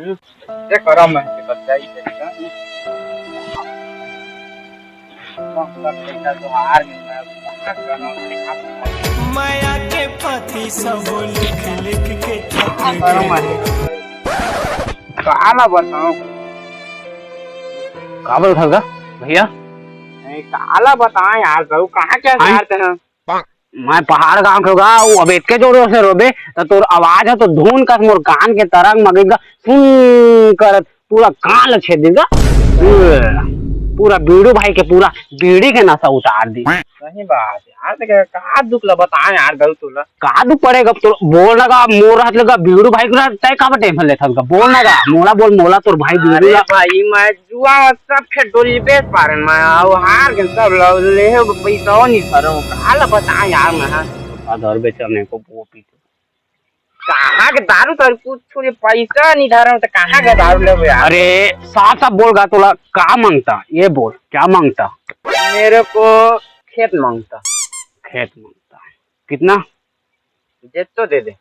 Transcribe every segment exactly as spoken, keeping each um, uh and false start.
ये करा मैं के बच्चा ही देगा। मकसद पैसा तो हार में मैं कहाँ करूँ? माया के पाती सब लिख लिख के थक कहाँ करूँ मैं? कहाँ ना बताऊँ? का बोलत हस गा भैया? नहीं, काला बताएं यार, कहू कहाँ के आय? यार ते हैं? मैं पहाड़ गांव के गा, वो अब एतके जोर से रोबे, त तोर आवाज ह तो धुन कस मोर कान के तरंग म गिर गा, सुन करत पूरा कान ल छेद दे गा। पूरा बीड़ू भाई के पूरा बीड़ी के नशा उतार दी। सही बात यार, देख का दुख ल बताएं यार, गलत तोला। का दुख पड़ेगा तोला? बोल ना गा, मोर हाथ लगा, बीड़ू भाई के रहत, तय का टेंशन लेथस गा? बोल ना गा, मोला बोल, मोला तोर भाई बीड़ू अरे ला। भाई, मैं जुआ सब खेत डोली बेच पारेन मैं, अउ हार के सब ल-, ले हो पैसा नहीं धरो, काला बताएं यार मैं। हाँ। अधर बेचने को वो पीते। कहाँ के दारू तारू कुछ छोड़े, पैसा नहीं धरो तो कहाँ के दारू लेबो यार? अरे साफ साफ बोल गा, तोला का मांगता? ये बोल, क्या मांगता? मेरे को खेत मांगता। खेत मांगता? कितना? जे तो दे दे।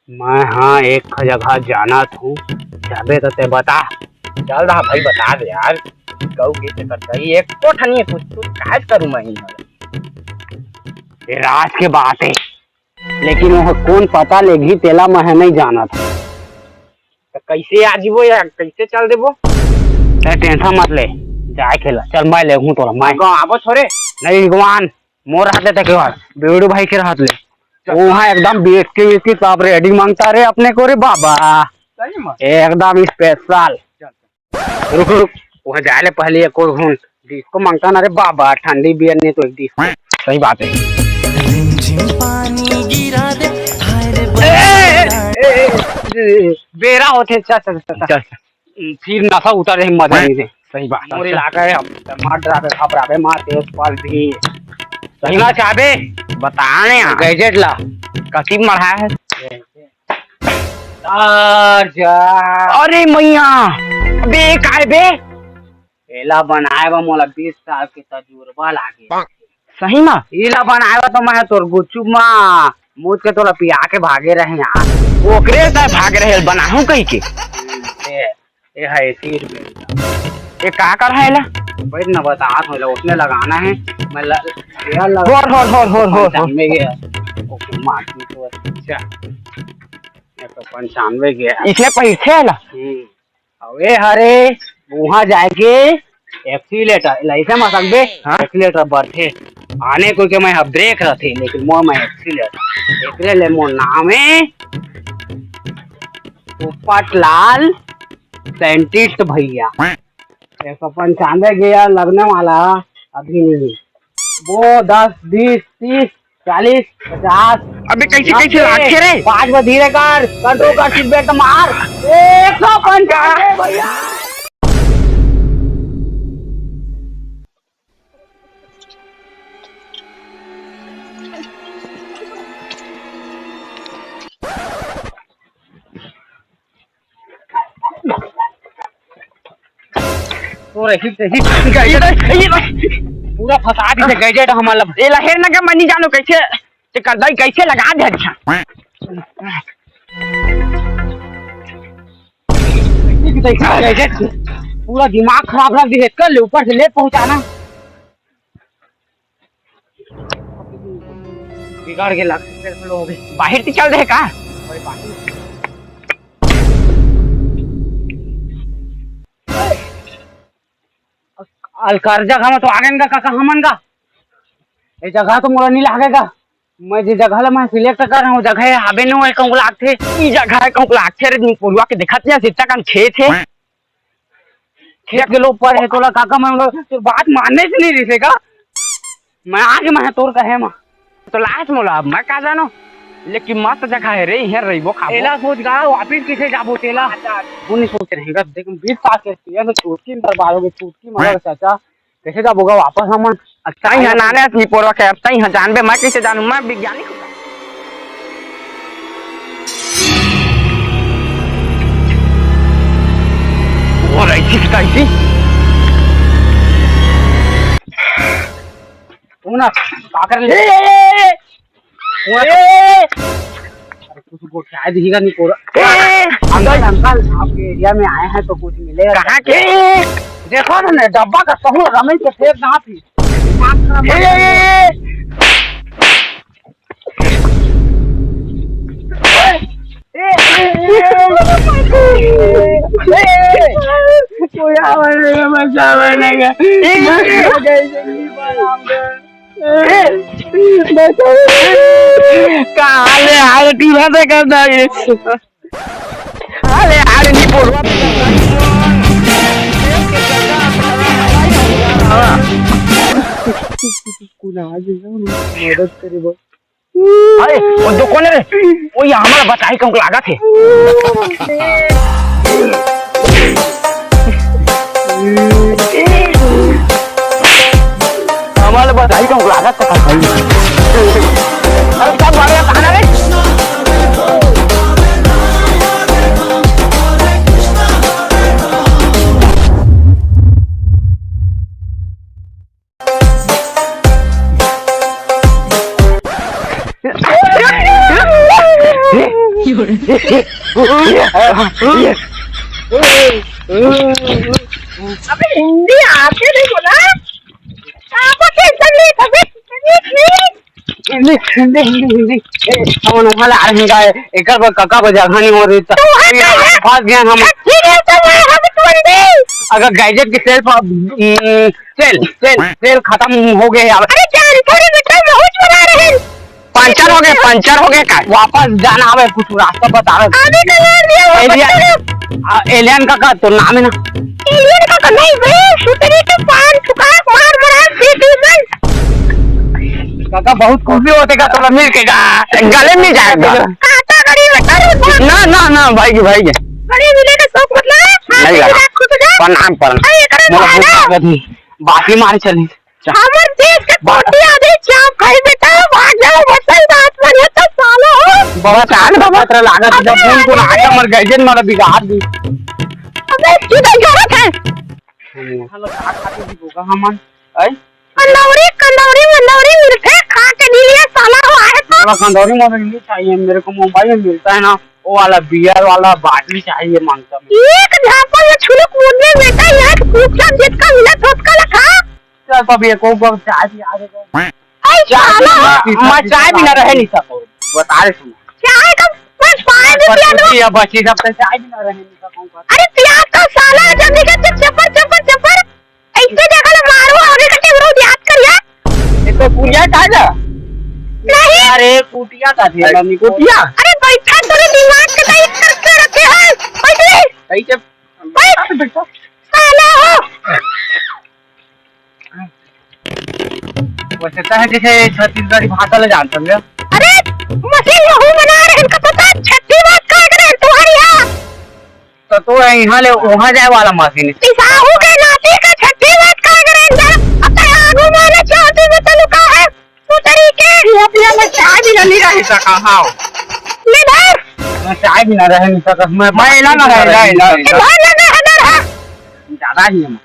मैं हाँ एक जगह जानत हूँ, जाबे त ते बता। चल रहा भाई, बता दे यार। कहू के ते करता ही एक तो ठनिए कुछ, कुछ काज करूँ मैं ही। ये राज के बात है, लेकिन वो कौन पता लेगी तेला मैं नहीं जानत। तो कैसे आ जीवो या कैसे चल देबो? ते टेंशन मत ले, जाए खेला। चल मैं लेहूँ तोला, मैं। गाँव आबो छोरे। नहीं भगवान, मोर रहते थे केवल, बेड़ू भाई के रहत ले। चल। वहाँ एकदम बिस्किट विस्किट सब रेडी मांगता रे अपने को रे बाबा। सही में? एकदम स्पेशल। चल, चल। रुक, रुक, वहाँ जाए ले पहले एक और घूंट डिस्को मांगता ना रे बाबा, ठंडी बियर नहीं तो एक डिस्को। सही बात है। रिमझिम पानी गिरा दे, हाय रे ए, ए, ए, ए, ए, बेरा होथे, चल, चल, चल, चल। चल। फिर नशा उतर रही, मजा नहीं दे। सही बात। मोर इलाका है, हम मार डरावे, घबरावे, मार तेज पाल भी। सही बात है, अबे, बता ने यार। गैजेट ला। कथी मढ़ा है? तार जा। अरे मैया, बे, काय बे? एला बनाए बर मोला बीस साल के तजुर्बा लागे। सही मा? एला बनाए बर तो मैं तोर गुपचुप मा मुद के तोला पिया के भागे रहे यार। ओकरे से भागे रहे, बनाहूं कही के। ए, ए है तीर में। ये का कर है एला? बैठ ना, बतात हूँ, एला उसने लगाना है। मैं ल-, एला लगा होर, होर, होर, होर, होर, होर। पंचानवे गया। ओके, मार दी तो अच्छा। ये तो पंचानवे गया। इसने पैसे है ना? हम्म। अबे हरे, वहाँ जाके एक्सीलेटर, एला ऐसे मसकबे, हाँ? एक्सीलेटर बढ़थे। आने को के मैं ब्रेक रहथे, लेकिन मोर मैं एक्सीलेटर। एकरे ले मोर नाम है पोपटलाल साइंटिस्ट भैया। एक सौ पंचानवे गियर लगने वाला अभी नहीं। वो दस, बीस, तीस, चालीस, पचास, अबे कैसे, कैसे नब्बे। लागथे रे? पाँच बार धीरे कर, कंट्रोल कर, सीट बेल्ट मार। एक सौ पंचानवे भैया। पूरा हिट, हिट, हिट, हिट, पूरा फंसा दी गैजेट हमला। एला हेर ना के मैं नहीं जानो कैसे, ते कर दई कैसे लगा दे अच्छा। गैजेट पूरा दिमाग खराब रख दी, कर ले ऊपर से ले पहुंचाना। बिगड़ गेला, हो गए। बाहर से चल रहे का? अरे बाहर। अलकर जगह में तो आ गए का काका हमन का। ये जगह तो मोला नहीं लागेगा। मैं जे जगह ला मैं सिलेक्ट कर रहा हूँ, जगह है हाबे नो है कहूँ लागथे। ई जगह है कहूँ लागथे रे, पोलवा के देखत नहीं, सिट्टा कन खेत है। खेत के लोग पर है तोला काका, मैं बोला, तोर बात मानने से नहीं रिसे का। मैं आगे मैं तोर कहे मा। तो लायस मोला, अब मैं का जानो, लेकिन मस्त जगह है रे, इहें रहिबो खाबो। एला सोच गा, वापिस किसे जाबो तेला? वो नहीं सोच रहे हैं, देख, बीस साल के experience है, चुटकी में बर्बाद हो गए, चुटकी में, हाँ। चाचा, कैसे जाबो गा वापस हमन? अच्छा ही है, नाने असली पोरवा के, अब तई है, जानबे, मैं कैसे जानू, मैं वैज्ञानिक हूँ। और ऐसी की तैसी। तू ना, का कर ले? ए, ए, ए, ए! तू ना, ए, ए, ए! कुछ गोठिया दिखेगा नहीं पूरा। ए, अंकल, अंकल, आपके एरिया में आए हैं तो कुछ मिलेगा? कहाँ के? देखो ना, डब्बा का कहूँ रमेश के फेर दांत ही। दिमाग खराब ए, ए, ए, ए। पूरा बनेगा, बच्चा बनेगा। कहाँ ले आए टीना से करना ये? कहाँ ले आए नहीं बोलवा। कुछ आज मदद करे बस। अरे, वो जो कौन है रे? वो ये हमारा बताई कम लागत है। हमारा बताई कम लागत है। अरे, क्या मारे कहाँ रे? अबे हिंदी आके नहीं बोला। आपको टेंशन नहीं, तबीयत ठीक नहीं। हिंदी, हिंदी, हिंदी, हिंदी। ए, हम लोग वाला आ रहे हैं, एकर बर कका को जगह नहीं हो रही, तो तू हट जा। फंस गए हम। ठीक है, तो मैं हम तुरंत ही। अगर गैजेट की सेल्फ, हम्म, सेल, सेल, सेल खत्म हो गए अब। अरे जान, थोड़ी मिनट में पहुंच बना रहे हैं। पंचर हो गए, पंचर हो गए का? वापस जाना हवे, कुछ रास्ता बतावे। अभी तो यार दिया, वापस एलियन, चलो। आ, एलियन का, का तो नाम है ना? एलियन का तो नहीं बे, सुतरी के पान थुका मार मार दे दी बस। काका बहुत खुशी होते का तोरा मिल के का। गले मिल जाएगा। काका गड़ी में कर ना, ना, ना, भाई जी, भाई जी। गड़ी मिले का शौक मतलब? हाँ, नहीं तेरी यार। बात खुद जा। प्रणाम, प्रणाम। अरे, एकरा मोला बाहर भूख आ। लागत है। बाकी मार चली। हमर देश के कोटिया दे चाप खाई बेटा, भाग जाओ, बस सही बात मानिए तो सालो हो। बहुत आन बाबा तेरा लागत जब अबे, फोन को अबे, लागत हमर गैजेट मारा बिगाड़ दी। अबे, किधर जरूरत है? हेलो, का खाते भी होगा हमन? ऐ? कंदौरी, कंदौरी, मंदौरी मिलते, खा के नी लिया साला हो आए तो। थोड़ा कंदौरी मोबाइल नहीं चाहिए मेरे को, मोबाइल में मिलता है ना, वो वाला बियर वाला बाटली चाहिए मांगता मैं। एक झापड़ में छुलुक मुंह में बेटा, यहाँ के कुत्ता जितना मिला, धोतका लखा। चल, तब ये को, को चाय पिया दे को। ऐ चाय साला। पीना, मैं चाय बिना रह नहीं सकूँ। बता रहे तुम। चाय का बस पानी भी पिया दो। बच्ची, अब बच्ची सब तो चाय बिना रह नहीं सकूँ। अरे पिया तो साला, जल्दी कर, चप्पड़, चप्पड़, चप्पड़। ऐसे जगह ले मारो, आगे का टेबरो याद करिया। ये तो कुटिया का जा? नहीं। अरे कुटिया का थे, मम्मी कुटिया। अरे बैठा, तोरे दिमाग के टाइट करके रखे हैं। बैठ ले। ऐसे बैठ। बैठ। साला हो। वैसे तो है जैसे छत्तीसगढ़ी भाषा ले जानता हूँ। अरे, मशीन वहू बना रहे, इनका पता है, छत्ती बात कह रहे हैं तुम्हारी यहाँ। तो तू है यहाँ ले वहाँ जाए वाला मशीन। पिसाहू के नाती का छत्ती बात कह रहे हैं, जा। अब तो आगू मारे चाहती में तो लुका है, तू तरीके। पिया, पिया, मैं चाय भी नहीं रही सका, हाँ। ले धर। मैं चाय भी ना रह नहीं सका, मैं मैं ना, ना, ना, ना, ना। ये धर, ना, ना, ना, ना। ज्यादा ही है।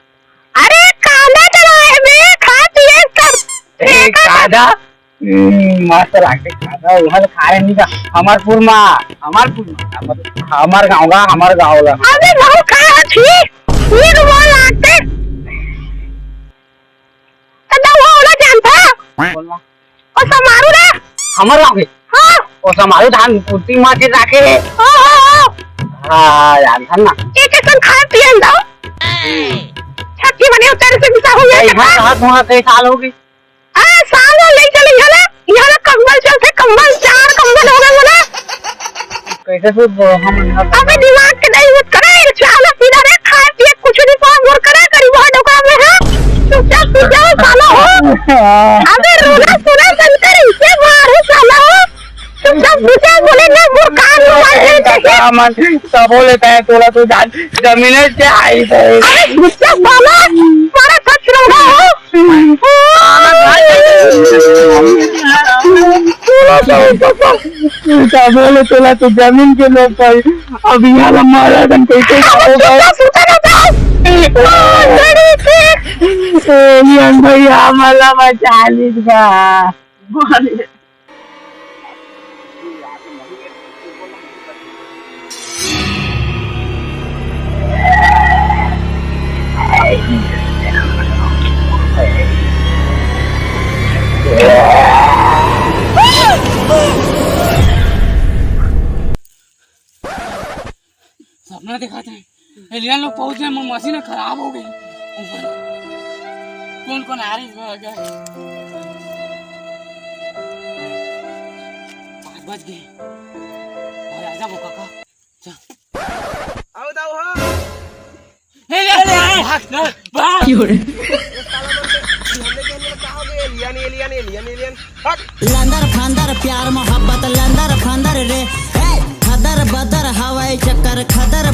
अरे कांदा चलाए बे, खा पिए सब। ए, बेकार। कांदा? हम्म, मस्त लागथे कांदा, उहल खाए नहीं का। हमार पुर मा, हमार पुर मा, हमार, हमार गाँव का, हमार गाँव ला। अबे बहुत खाए छी, ये तो बहुत लागथे। अदा वो वाला जानता? बोलना। ओ समारू रे। हमर गाँव के? हाँ। ओ समारू धान कुर्सी माटी राखे हे। ओ, ओ, ओ। हाँ, जानथन ना। एक एक खा पिए दो। छठी बने उतर से बिसा हो गया। यहाँ कहाँ धुआं कई साल होगी? आ, साल हो ले चले यहाँ ना। यहाँ ना कंबल चलते, कंबल, चार कंबल हो गए ना। कैसे से ब-, हम यहाँ अबे दिमाग के नहीं मत करे, चावल पीना रे, खाए पिए कुछ नहीं, काम और करे, गरीब है डोकरा में है। चुपचाप पी जाओ, साला हो। अबे रोना सुना बनकर इसे मारो, साला हो। चुपचाप पी जाओ, बोले ना, वो काम नहीं मार रहे थे। का मन, सब बोले तय तोला तो जान, जमीन से आई थे। अबे चुपचाप साला, मारा सच रोना हो। का बोले तोला तो जमीन के लोग भाई, अब यहाँ ला मारा तन कैसे जाओ भाई? ए, लियन भैया, मला बचा लीजिए बा। देखत हे, एलियन लोग पहुंच गए, मोर मशीन खराब हो गई। कौन कौन आ रही है? पाँच बज गए। अरे आजा वो काका। चल। आओ दाऊ हो। ए, ले, ले, भाग, भाग। ये साला लोग के हमने के हमने का हो गया? Alien, alien, alien, alien. हट। लंदर फंदर प्यार मोहब्बत लंदर फंदर रे। ए, खदर बदर हवाई चक्कर खदर